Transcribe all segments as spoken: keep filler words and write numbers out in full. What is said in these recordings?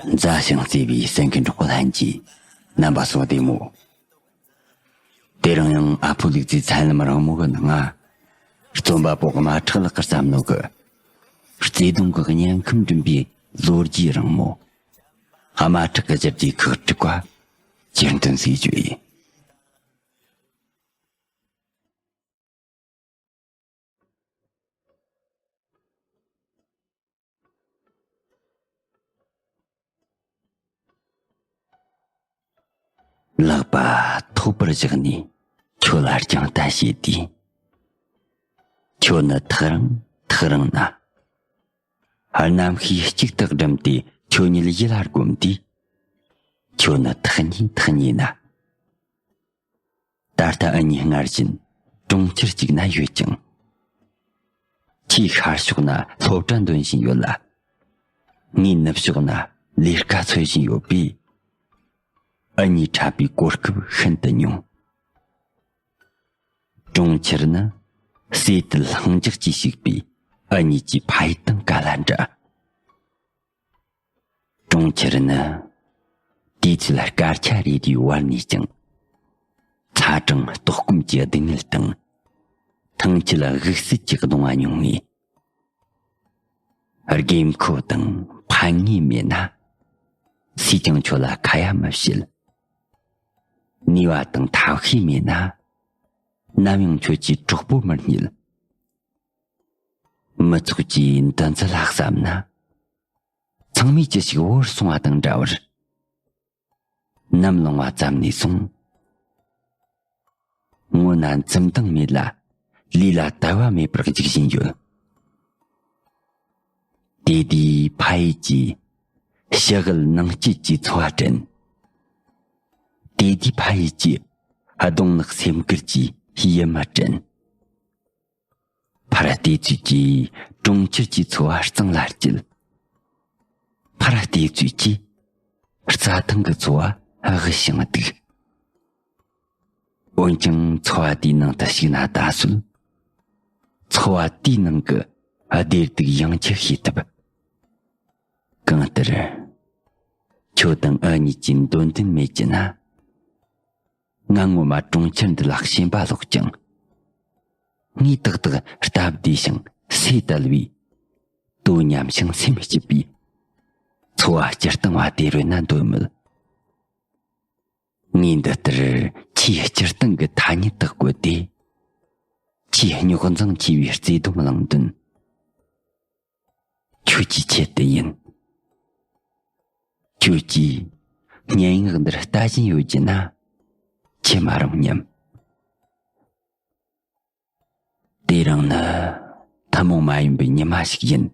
མཛའ་ཞིང་བརྩེ་བའི་གསན་མཁན་གྲོགས་པོ་ལྷན་རྒྱས། རྣམ་པ་ཚོ་བདེ་མོ། དེ་རིང་ཡང་ཨ་ཕོ་ལུག་རྫིའི་ཚན་ལམ་རིང་མོ་གི་ནང་ང་རྩོམ་པ་པོ་དམར་ཁྲག་ལགས་ཀྱིས་བརྩམས་ནོ་གི་བརྩེ་དུང་གི་དམྱལ་ཁམས་འགྲིམ་པའི་ལོ་རྒྱུས་རིང་མོ། དམར་ཁྲག་གི་ཞབས་ཀྱི་ཁག་དྲུག་པ། སྤྱིར་འདོན་ཟིག་བརྗོད་ཡིན། ལག་པ་ཐོག་པར་བཞག་ནས་ཁྱོད་ལ་རྒྱང་ལྟ་བྱས་དུས། ཁྱོད་ནི་ཐག་རིང་ཐག་རིང་ན། རྣམ་ཤེས་གཅིག་ཏུ་བསྒྲིམས་ཏེ་ཁྱོད་ཉིད་ཡིད་ལ་བསྒོམས་དུས། ཁྱོད་ནི་ཐག་ཉེ་ཐག་ཉེ་ན། ད་ལྟ་འུ་གཉིས་སྔར་བཞིན་གྲོང་ཁྱེར་གཅིག་ན་ཡོད་ཅིང་། ཁྱོས་ཤར་ཕྱོགས་ན་སློབ་གྲྭ་འདོན་བཞིན་ཡོད་ལ། ངས་ནུབ་ཕྱོགས་ན་ལས་ཀ་འཚོལ་བཞིན་ཡོད་པས། འུ་གཉིས་འཕྲད་པའི་གོ་སྐབས་ཤིན་ཏུ་ཉུང་། གྲོང་ཁྱེར་ནི་ཟས་དལ་ལྷིང་འཇགས་ཀྱིས་ཕྱུག་པའི་འུ་གཉིས་ཀྱི་ཕ་ཡུལ་དང་ག་ལ་འདྲ། གྲོང་ཁྱེར་ནི་དུས་ཚོད་སྐར་ཆ་རེ་རེའི་བར་ནས་ཀྱང་ཚ་གྲང་ལྟོགས་སྐོམ་གྱི་སྡུག་བསྔལ་དང་། ཐང་ཆད་དབུགས་བསད་ཀྱི་གདུང་བ་མྱོང་ངེས། དགོས་མཁོ་དང་ཕན་ངེས་མེད་ན། སུས་ཀྱང་ཁྱོད་ལ་ཁ་ཡ་མི་བྱེད། ནུས་པ་དང་ཐབས་ཤེས་མེད་ན། ནམ་ཡང་ཁྱོད་ཀྱི་གྲོགས་པོ་མི་རྙེད། མི་ཚོགས་ཀྱིས་འདི་ཚོ་ལ་བསམ་ན། ཚང་མས་ཅི་ཞིག་བོར་སོང་བ་དང་འདྲ་བར། ནམ་ལངས་པ་ཙམ་ནས་བཟུང་། སྔོན་ན་འཛུམ་མདངས་མེད་ལ། ལུས་ལ་དལ་བ་མེད་པར་འཇིག་བཞིན་ཡོད། དེ་དུས་ཕ་ཡུལ་གྱི་ཞི་དབུལ་ནང་སྐྱིད་ཀྱི་འཚོ་བ་དྲན། དེ་དུས་ཕ་ཡུལ་གྱི་གདོང་ནག་སེམས་དཀར་གྱི་ཡུལ་མི་དྲན། ཕར་བལྟས་ཚོད་ཀྱིས་གྲོང་ཁྱེར་གྱི་འཚོ་བ་གཙང་ལ་སྐྱིད། ཕར་བལྟས་ཚོད་ཀྱིས་རྩྭ་ཐང་གི་འཚོ་བ་དབུལ་ཞིང་སྡུག། འོན་ཀྱང་འཚོ་བ་དེའི་ནང་དུ་ཞུགས་ན་ད་གཟོད། འཚོ་བ་དེའི་ནང་གི་བདེ་སྡུག་ཡང་ཁྱབ་ཤེས་ཐུབ། གང་ལྟར། ཁྱོད་དང་འུ་གཉིས་ཀྱི་འདོད་འདུན་མེད་ཀྱི་ན། ང་ངོ་མ་གྲོང་ཁྱེར་འདི་ལ་ཞེན་པ་ལོག་ཀྱང་། ངས་ཏག་ཏག་སྟབས་བདེ་ཞིང་སོས་དལ་བའི། དོ་མཉམ་ཞིང་སེམས་སྐྱིད་པའི། འཚོ་བ་སྤྱིར་བཏང་བ་དེ་རོལ་ན་འདོད་མོད། ངས་འདི་ལྟར་ཁྱིའི་སྤྱིར་བཏང་གི་ཐ་སྙད་དག་བཀོད་དེ། ཁྱིའི་རྙོག་འཛིང་ཆེ་བའི་བརྩེ་དུང་བླངས་དོན། ཁྱོད་ཀྱི་ཆེད་དུ་ཡིན། ཁྱོད་ཀྱིས་སྙན་ངག་འདིར་ལྟ་བཞིན་ཡོད་ཀྱི་ན། ཁྱེད་མ་རུང་སྙམ། དེ་རིང་ནི་ཐུན་མོང་མ་ཡིན་པའི་ཉི་མ་ཞིག་ཡིན།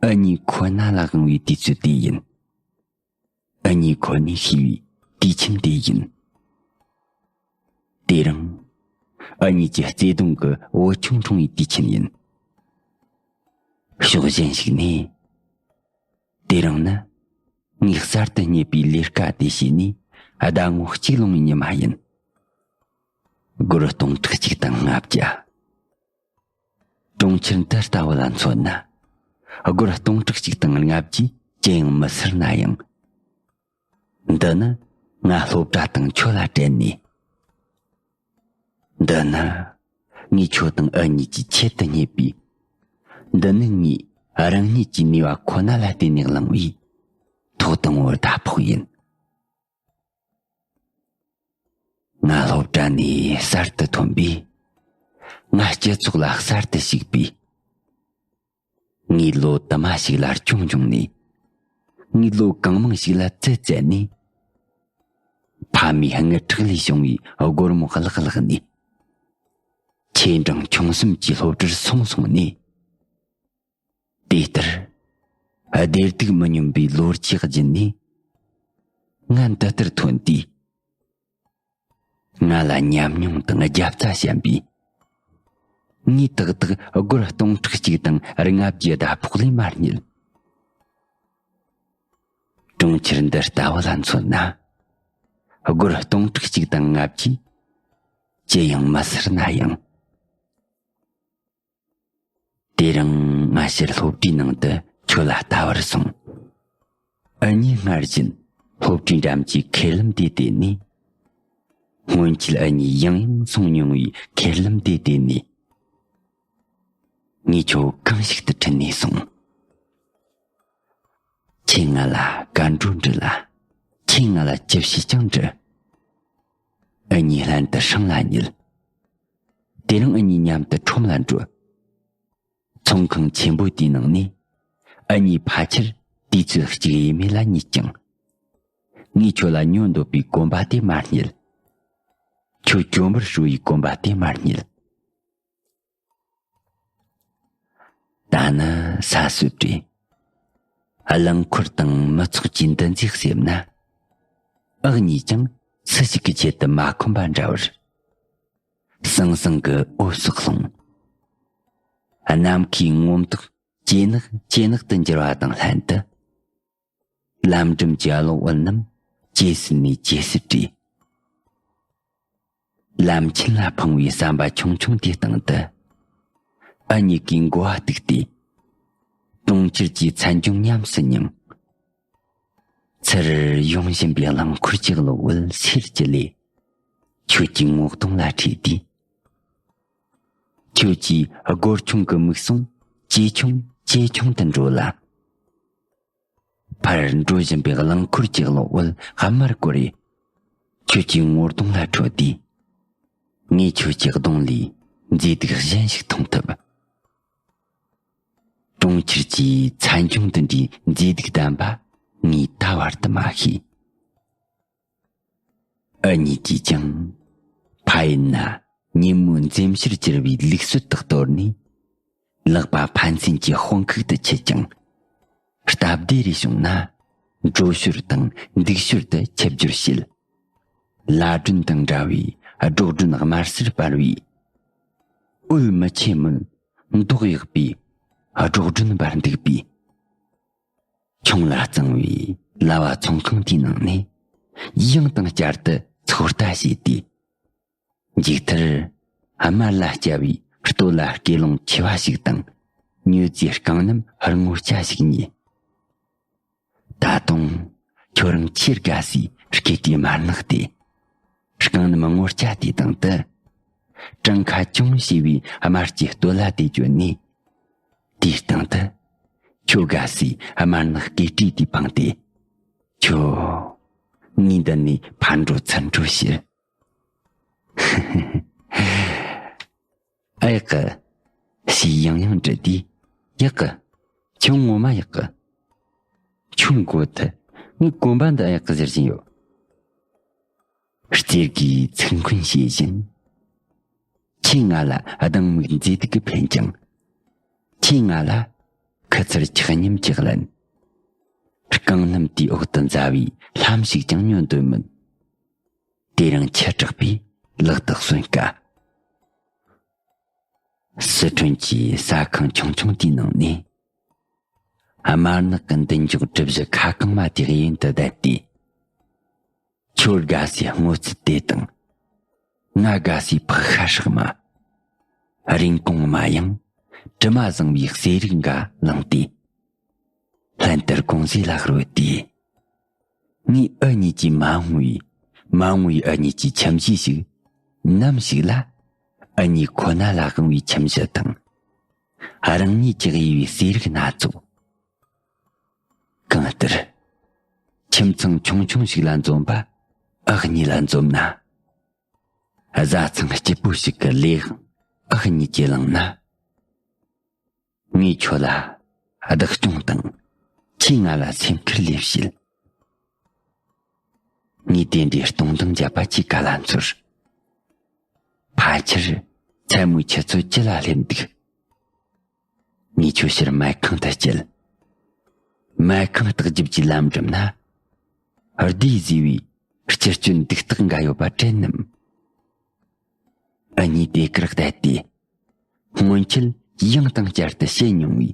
འུ་གཉིས་ཁོ་ན་ལ་དབང་བའི་དུས་ཚོད་དེ་ཡིན། འུ་གཉིས་ཁོ་ནས་ཤེས་པའི་དུས་ཁྱིམ་དེ་ཡིན། དེ་རིང་འུ་གཉིས་ཀྱི་བརྩེ་དུང་གི་བུ་ཆུང་འཁྲུངས་པའི་དུས་ཆེན་ཡིན། ཕྱོགས་གཞན་ཞིག་ནས། དེ་རིང་ནི་ངས་གསར་དུ་རྙེད་པའི་ལས་ཀ་དེ་བྱས་ནས་ཟླ་ངོ་གཅིག་ལོན་པའི་ཉི་མ་ཡིན། སྒོར་སྟོང་ཕྲག་གཅིག་དང་ལྔ་བརྒྱ། གྲོང་ཁྱེར་འདི་ལྟ་བུ་ལ་མཚོན་ན། སྒོར་སྟོང་ཕྲག་གཅིག་དང་ལྔ་བརྒྱས་ཅི་ཡང་མི་སེལ་ན་ཡང་། འདི་ནི་ང་སློབ་གྲྭ་དང་ཁྱོད་ལ་སྤྲད་ནས། འདི་ནི་ངས་ཁྱོད་དང་འུ་གཉིས་ཀྱི་ཆེད་དུ་རྙེད་པའི། འདི་ནི་ངས་རང་ཉིད་ཀྱི་ནུས་པ་ཁོ་ན་ལ་བརྟེན་ནས་བླངས་པའི་ཐོག་དང་པོའི་ཟླ་ཕོགས་ཡིན། ང་སློབ་གྲྭ་ནས་གསར་དུ་ཐོན་པས། ང་སྤྱི་ཚོགས་ལ་གསར་དུ་ཞུགས་པས། ངས་ལོ་དུ་མ་ཞིག་ལ་སྐྱོང་བྱུང་ནས། ངས་ལོ་གང་མང་ཞིག་ལ་བཙལ་བཙལ་ནས། ཕ་མའི་དངུལ་ཁྲག་ལས་བྱུང་བའི་སྒོར་མོ་བརླག་བརླག་ནས། ཆེ་འབྲིང་ཆུང་གསུམ་གྱི་སློབ་གྲྭར་སོང་སོང་ནས། དེ་ལྟར་བདེ་སྡུག་མི་སྙོམས་པའི་ལོ་རྒྱུས་བརྒྱུད་ནས། ང་འདི་ལྟར་ཐོན་དུས། ང་ལ་ཉམས་མྱོང་དང་རྒྱབ་རྩ་བྱིན་པས། ངས་ཏག་ཏག་སྒོར་སྟོང་ཕྲག་གཅིག་དང་ལྔ་བརྒྱའི་ཟླ་ཕོགས་ལས་མ་རྙེད། གྲོང་ཁྱེར་འདི་ལྟ་བུ་ལ་མཚོན་ན། སྒོར་སྟོང་ཕྲག་གཅིག་དང་ལྔ་བརྒྱས་ཅི་ཡང་མི་སེལ་ན་ཡང་། དེ་རིང་ང་ཕྱིར་སློབ་གྲྭའི་ནང་དུ་ཁྱོད་ལ་ལྟ་བར་སོང་། ཨ་ནེ་སྔར་བཞིན་སློབ་གྲྭའི་འགྲམ་གྱི་ཁེར་ལམ་དེ་བལྟས་ནས། སྔོན་ཆད་ཨ་ནེ་ཡང་ཡང་སོང་མྱོང་བའི་ཁེར་ལམ་དེ་བལྟས་ནས། ངས་ཁྱོད་གང་ཞིག་ཏུ་ཁྲིད་ནས་སོང་། ཁྱེད་ང་ལ་གར་འགྲོ་འདྲི་ལ། ཁྱེད་ང་ལ་ཅི་བྱེད་ཀྱང་འདྲི། ཨ་ནེ་ལྷན་དུ་སྲང་ལ་ཉལ། དེ་རིང་ཨ་ནེ་མཉམ་དུ་ཁྲོམ་ལ་འགྲོ། ཚོང་ཁང་ཆེན་པོ་དེའི་ནང་ནས་ཨ་ནེ་ཕལ་ཆེར་དུས་ཚོད་གཅིག་ཡས་མས་ལ་རྙེད་ཀྱང་། ངས་ཁྱོད་ལ་ཉོ་འདོད་པའི་གོན་པ་དེ་མ་རྙེད། ཁྱོད་གྱོན་པར་སྤྲོ་བའི་གོན་པ་དེ་མ་རྙེད། ད་ནི་ས་སྲོད་རེད། རླངས་འཁོར་དང་མི་ཚོགས་ཀྱི་འདུ་འཛིས་སེམས་ན། ཨག་གཉིས་ཀྱང་སུ་ཞིག་གི་ཆེད་དུ་མ་འཁོན་པ་འདྲ་བར། ཟང་ཟིང་གི་འོད་ཟེར་ལྷུང་། ནམ་མཁའི་ངོམ་ཐག་ཇེ་ནག་ཇེ་ནག་ཏུ་འགྱུར་བ་དང་ལྷན་དུ། ལམ་འགྲམ་གྱི་གློག་འོད་རྣམས་ཇེ་སིལ་ནས་ཇེ་སིལ་བྲིས། ལམ་ཆེན་ལ་འཕངས་པའི་ཟམ་པ་ཆུང་ཆུང་དེའི་སྟེང་དུ། ཨ་ནེ་གིས་མགོ་བ་གཏུགས་ཏེ། གྲོང་ཁྱེར་གྱི་མཚན་ལྗོངས་ཉམས་སུ་མྱངས། ཚུར་ཡོང་བཞིན་པའི་རླངས་འཁོར་གྱི་གློག་འོད་སེར་གྱི་ལས། ཁྱོད་ཀྱི་ངོ་གདོང་ལ་འཕྲོས་ཏེ། ཁྱོད་ཀྱི་སྒོར་ཆུང་གི་མིག་ཟུང་ཇེ་ཆུང་ཇེ་ཆུང་དུ་འགྲོ་ལ། ཕར་འགྲོ་བཞིན་པའི་རླངས་འཁོར་གྱི་གློག་འོད་དམར་སྐོར་རེ། ཁྱོད་ཀྱི་ངོ་གདོང་ལ་འཕྲོད་དུས། ངས་ཁྱོད་ཀྱི་གདོང་ལས་མཛེས་སྡུག་གཞན་ཞིག་མཐོང་ཐུབ། གྲོང་ཁྱེར་གྱི་མཚན་ལྗོངས་འདི་འདྲའི་མཛེས་སྡུག་ལྡན་པ་ངས་ད་བར་དུ་མ་ཤེས། ཨ་ནེ་གིས་ཀྱང་ཕ་ཡུལ་ན་ཉིན་མོའི་འཛེམ་ཞོར་གྱུར་པའི་ལུགས་སྲོལ་དག་དོར་ནས། ལག་པ་ཕན་ཚུན་གྱི་དཔུང་ཁུག་ཏུ་ཆུད་ཅིང་། སྟབས་བདེ་རེ་བྱུང་ན། འགྲོ་ཞོར་དང་འདུག་ཞོར་དུ་ཆིབས་བསྒྱུར་བྱེད། ལ་སྒྲོན་དང་འདྲ་བའི་སྒྲོག་སྒྲོན་དམར་སེར་སྤར་བའི། འོད་མི་ཆེ་མོད་མདོག་ཡག་པའི་སྒྲོག་སྒྲོན་འབར་འདུག་པའི། ཁྱུང་ལ་གཙང་བའི་ལྭ་བ་ཚོང་ཁང་དེའི་ནང་ནས་ཡང་དང་བསྐྱར་དུ་ཚོད་ལྟ་བྱས་ཏེ། མཇུག་མཐར། དམར་ལ་སྐྱ་བའི་སྟོད་ལྭ་སྐེ་ལོང་ཆེ་བ་ཞིག་དང་། མྱོས་རྫས་རྐང་སྣམ་སྔོ་སྐྱ་ཞིག་རྙེད། ད་དུང་ཁྱོད་རང་ཆེས་དགའ་སའི་སྐེ་དཀྲིས་དམར་ནག་དེ། རྐང་སྣམ་སྔོ་སྐྱ་དེ་དང་དུ། གྲངས་ཁ་ཅུང་ཞེ་བའི་དམར་གྱི་སྟོད་ལྭ་དེ་གྱོན་ནས། དེའི་སྟེང་དུ། ཁྱོད་དགའ་སའི་དམར་ནག་སྐེ་དཀྲིས་དེ་འཕངས་ཏེ། ཁྱོད། ངའི་མདུན་ནས་ཕར་འགྲོ་ཚུར་འགྲོ་བྱེད། ཨ་ཡག་གི། ཞེས་ཡང་ཡང་འདྲི་དུས། ཡག་གི། ཁྱོད་ངོ་མ་ཡག་གི། ཁྱོད་མགོ་ཐུ། ངའི་གོན་པ་འདི་ཨ་ཡག་གི་ཟེར་བཞིན་ཡོད། གསེར་གྱི་ཚིག་འཁོན་བྱེད་བཞིན། ཁྱེད་ང་ལ་སྡང་མིག་མཛེས་སྡུག་གིས་འཕེན་ཀྱང་། ཁྱེད་ང་ལ་ཁུ་ཚུར་ཆག་སྙོམས་ཀྱིས་ལན། རྐང་སྣམ་དེའི་འོག་ཏུ་མཛའ་བའི་ལྷམ་ཞིག་ཀྱང་ཉོ་འདོད་མོད། དེ་རིང་ཁྱི་སྐྲག་པས་ལག་ཏུ་གསོན་དཀའ། སི་ཁྲོན་གྱི་ཟ་ཁང་ཆུང་ཆུང་དེའི་ནང་ནས། དམར་ནག་གི་མདུན་ཅོག་གྲུ་བཞི་ཁ་གང་མ་དེ་གཡོན་དུ་བསྡད་དེ། ཁྱོད་དགའ་སའི་སྔོ་ཚལ་དེ་དང་། ང་དགའ་སའི་ཕག་ཤ་སྲེག་མ། རིན་གོང་དམའ་ཡང་དྲི་མ་བཟང་བའི་ཟས་རིགས་འགའ་བླངས་ཏེ། ལྷན་དུ་དགོང་ཟས་ལ་རོལ་ཏེ། ངས་འུ་གཉིས་ཀྱི་མ་འོངས་པའི། མ་འོངས་པའི་འུ་གཉིས་ཀྱི་ཁྱིམ་གཞིས་ཤིག། ནམ་ཞིག་ལ་འུ་གཉིས་ཁོ་ན་ལ་དབང་བའི་ཁྱིམ་གཞི་དང་། རང་ཉིད་ཀྱི་དབྱེ་བའི་ཟས་རིགས་སྣ་ཚོགས། གང་ལྟར། ཁྱིམ་ཚང་ཆུང་ཆུང་ཞིག་ལ་འཛོམས་པ་འུ་གཉིས་ལ་འཛོམས་ན། བཟའ་ཚང་སྐྱིད་པོ་ཞིག་གི་ལས་འུ་གཉིས་ཀྱིས་བླངས་ན། ངས་ཁྱོད་ལ་བདག་སྐྱོང་དང་། ཁྱེད་ང་ལ་སེམས་ཁུར་ལས་བྱེད། ངས་དེ་འདྲའི་སྟོང་འདང་བརྒྱབ་པ་ཁྱེད་ག་ལ་འཚོལ། ཕལ་ཆེར་མཚན་མོའི་ཆུ་ཚོད་བཅུ་ལ་སླེབས་འདུག། ངས་ཁྱོད་ཕྱིར་མལ་ཁང་དུ་བསྐྱལ། མལ་ཁང་ལྟག་རྒྱབ་ཀྱི་ལམ་འགྲམ་ན། བདུད་བཟེས་པའི་སྤྱིར་སྐྱོད་འདུག་སྟེགས་འགའ་ཡོད་པ་དྲན་ནམ། འུ་གཉིས་དེ་གར་བསྡད་དེ། སྔོན་ཆད་ཡང་དང་བསྐྱར་དུ་བཤད་མྱོང་བའི་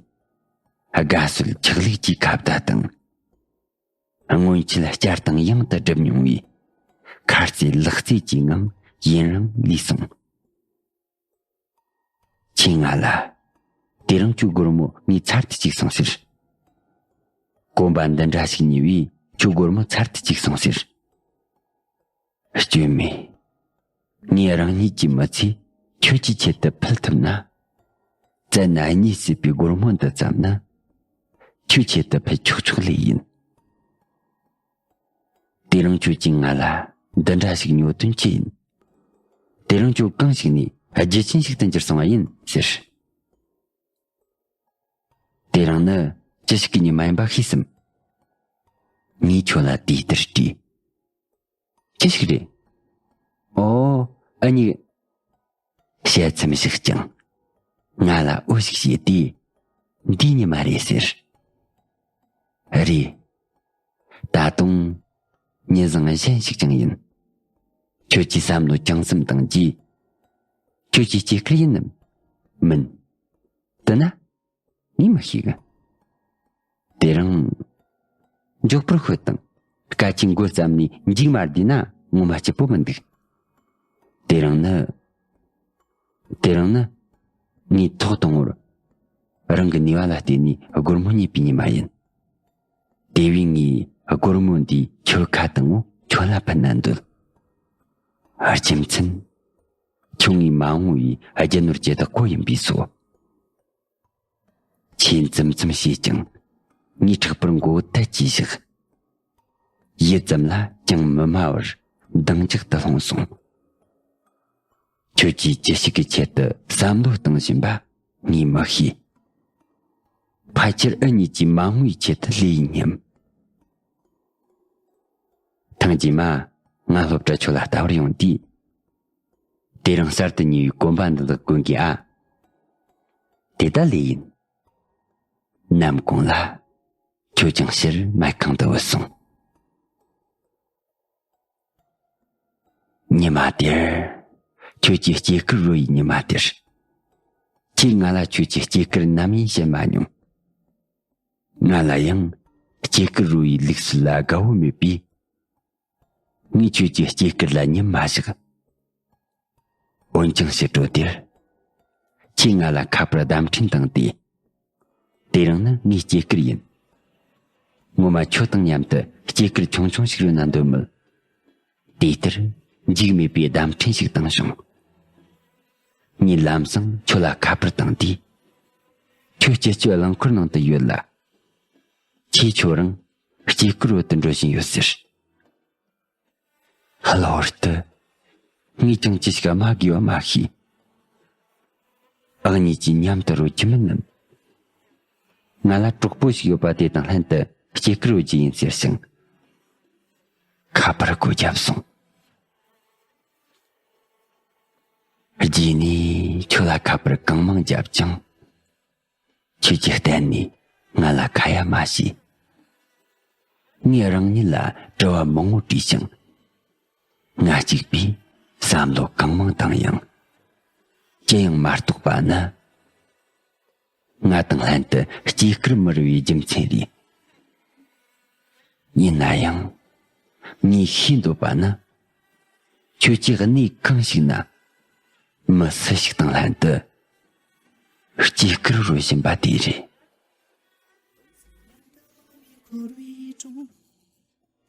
དགའ་བསུ་ཆགས་ལུགས་ཀྱི་ཁ་བརྡ་དང་། སྔོན་ཆད་བསྐྱར་དང་ཡང་དུ་བསྒྲུབས་མྱོང་བའི་ཁ་རྩེ་ལག་རྩེ་གྱི་ངང་ཡུན་རིང་ལུས་སོང་། ཁྱེད་ང་ལ། དེ་རིང་ཁྱོད་སྒོར་མོ་ངས་ཚར་དུ་བཅུག་སོང་ཟེར། གོམ་པ་འདི་འདྲ་ཞིག་ཉོས་པས་ཁྱོད་སྒོར་མོ་ཚར་དུ་བཅུག་སོང་ཟེར། སྐྱོན་མེད། ངས་རང་ཉིད་ཀྱི་མི་ཚེ་ཁྱོད་ཀྱི་ཆེད་དུ་ཕུལ་ཐུབ་ན། བཙལ་ན་གཉིད་སད་པའི་སྒོར་མོ་འདི་ཙམ་ནི། ཁྱོད་ཆེད་དུ་ཕུལ་ཆོག་ཆོག་ལེ་ཡིན། དེ་རིང་ཁྱོད་ཀྱིས་ང་ལ་འདི་འདྲ་ཞིག་ཉོ་དོན་ཅི་ཡིན། དེ་རིང་ཁྱོད་གང་ཞིག་ནས་རྒྱུ་ཆེན་ཞིག་ཏུ་འགྱུར་སོང་བ་ཡིན་ཟེར། དེ་རིང་ནི་ཅི་ཞིག་གི་ཉི་མ་ཡིན་པ་ཤེས་སམ། ངས་ཁྱོད་ལ་དེ་ལྟར་དྲིས། ཅི་ཞིག་རེད། ཨོ། ཨ་ནི། བཤད་མཚམས་ཤིག་ཀྱང་། ང་ལ་འོ་ཞིག་བྱས་ཏེ། འདི་ཉི་མ་རེད་ཟེར། རེད། ད་དུང་། ཉིན་བཟང་གཞན་ཞིག་ཀྱང་ཡིན། ཁྱོད་ཀྱིས་བསམ་བློ་ཅུང་ཙམ་བཏང་རྗེས། ཁྱོད་ཀྱི་སྐྱེས་སྐར་ཡིན་ནམ། མིན། དེ་ན། ངས་མི་ཤེས་གི། དེ་རིང་། མགྱོགས་པོར་ཤོད་དང་། སྐད་ཆའི་མགོ་བརྩམས་ནས་མཇུག་མ་བསྡུས་ན་ངོ་མ་སྐྱིད་པོ་མི་འདུག། དེ་རིང་ནི། དེ་རིང་ནི། ངས་ཐོག་དང་པོར། རང་གི་ནུས་པ་ལ་བརྟེན་ནས་སྒོར་མོ་རྙེད་པའི་ཉི་མ་ཡིན། དེ་བས་ངས་སྒོར་མོ་འདིའི་ཁྱོད་ཁ་དང་པོ་ཁྱོད་ལ་ཕུལ་ན་འདོད། རྒྱུ་མཚན། ཁྱོད་ངའི་མ་འོངས་པའི་རྒྱུ་ནོར་གྱི་བདག་པོ་ཡིན་པས་སོ། ཆེས་འཛུམ་འཛུམ་བྱས་ཀྱང་། ངའི་ཕྲག་པར་མགོ་བོ་དལ་གྱིས་བཞག། ཡུད་ཙམ་ལ་ཅང་མི་སྨྲ་བར་འདང་རྒྱག་ཏུ་ལྷུང་སོང་། ཁྱོད་ཀྱིས་ཅི་ཞིག་གི་ཆེད་དུ་བསམ་བློ་བཏང་བཞིན་པ་ངས་མི་ཤེས། ཕལ་ཆེར་འུ་གཉིས་ཀྱི་མ་འོངས་པའི་ཆེད་དུ་ལས་ཡིན་སྙམ། ཐེངས་རྗེས་མ་ང་སློབ་གྲྭ་ཁྱོད་ལ་ལྟ་བར་ཡོང་དུས། དེ་རིང་གསར་དུ་ཉོས་པའི་གོན་པ་འདི་དག་གོན་དགོས་ཨ། དེ་ད་ལས་ཡིན། ནམ་གུང་ལ་ཁྱོད་ཀྱང་ཕྱིར་མལ་ཁང་དུ་བུད་སོང་། ཉི་མ་དེར། ཁྱོད་ཀྱི་སྐྱེས་སྐར་རོལ་བའི་ཉི་མ་དེར། ཁྱེད་ང་ལ་ཁྱོད་ཀྱི་སྐྱེས་སྐར་ནམ་ཡིན་བཤད་མ་མྱོང་། ང་ལ་ཡང་སྐྱེས་སྐར་རོལ་བའི་ལུགས་སྲོལ་ལ་དགའ་བོ་མེད་པས། ངས་ཁྱོད་ཀྱི་སྐྱེས་སྐར་ལ་ཉིན་མ་བཞག། འོན་ཀྱང་ཕྱི་དྲོ་དེར། ཁྱེད་ང་ལ་ཁ་པར་བརྡ་འཕྲིན་བཏང་སྟེ། དེ་རིང་ནི་ངའི་སྐྱེས་སྐར་ཡིན། ངོ་མ་ཁྱོད་དང་མཉམ་དུ་སྐྱེས་སྐར་ཆུང་ཆུང་ཞིག་རོལ་ན་འདོད་མོད། དེ་ལྟར་འཇིགས་མེད་པའི་བརྡ་འཕྲིན་ཞིག་བཏང་བྱུང་། ངས་ལམ་སང་ཁྱོད་ལ་ཁ་པར་བཏང་དུས། ཁྱོད་སྤྱི་སྤྱོད་རླངས་འཁོར་ནང་དུ་ཡོད་ལ། ཁྱེད་ཁྱོད་རང་སྐྱེས་སྐར་རོལ་དུ་འགྲོ་བཞིན་ཡོད་ཟེར། གློ་བུར་དུ། ངས་ཀྱང་ཅི་ཞིག་སྨྲ་དགོས་པ་མ་ཤེས། ཨང་གཉིས་ཀྱིས་མཉམ་དུ་རོལ་རྒྱུ་མིན་ནམ། ང་ལ་གྲོགས་པོ་ཞིག་ཡོད་པ་དེ་དང་ལྷན་དུ་སྐྱེས་སྐར་རོལ་རྒྱུ་ཡིན་ཟེར་ཞིང་། ཁ་པར་སྒོ་བརྒྱབ་སོང་། རྗེས་ནས་ཁྱོད་ལ་ཁ་པར་གང་མང་བརྒྱབ་ཀྱང་། ཁྱེད་ཀྱིས་གཏན་ནས་ང་ལ་ཁ་ཡ་མ་བྱས། ངས་རང་ཉིད་ལ་དྲི་བ་མང་པོ་དྲིས་ཤིང་། ང་གཅིག་པུས་བསམ་བློ་གང་མང་བཏང་ཡང་། ཅི་ཡང་མ་རྟོགས་པ་ནི། ང་དང་ལྷན་དུ་སྐྱེས་སྐར་མི་རོལ་བའི་རྒྱུ་མཚན་རེད། ཡིན་ན་ཡང་། ངས་ཤེས་འདོད་པ་ནི། ཁྱོད་ཀྱིས་གནས་གང་ཞིག་ན། མི་སུ་ཞིག་དང་ལྷན་དུ། སྐྱེས་སྐར་རོལ་བཞིན་པ་དེ་རེད།